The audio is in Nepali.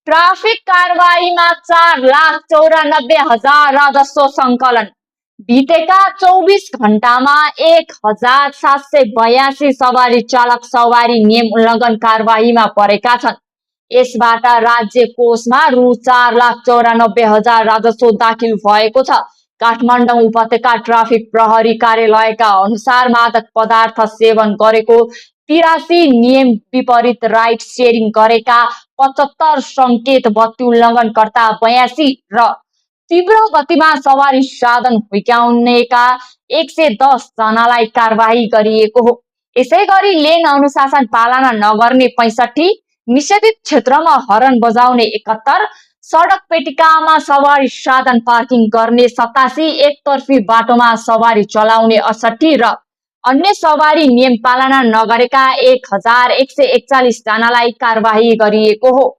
ट्राफिक कारवाहीमा 4,94,000 राजस्व संकलन। बितेका 24 घण्टामा 1,782 सवारी चालक सवारी नियम उल्लङ्घन कारवाहीमा परेका छन्। यसबाट राज्य कोषमा रु 4,94,000 राजस्व दाखिल भएको छ। काठमाडौँ उपत्यका ट्राफिक प्रहरी कार्यालयका अनुसार मादक पदार्थ सेवन गरेको 83, नियम विपरीत राइड सेयरिङ गरेका 75, संकेत बत्ती उल्लङ्घनकर्ता 82 र तीव्र गतिमा सवारी साधन हुर्काउनेका 110 जनालाई कारवाही गरिएको हो। यसैगरी लेन अनुशासन पालना नगर्ने 65, निषेधित क्षेत्रमा हर्न बजाउने 71, सडक पेटिकामा सवारी साधन पार्किङ गर्ने 87, एकतर्फी बाटोमा सवारी चलाउने 68 र अन्य सवारी नियम पालना नगरेका 1,141 जनालाई कारवाही गरिएको हो।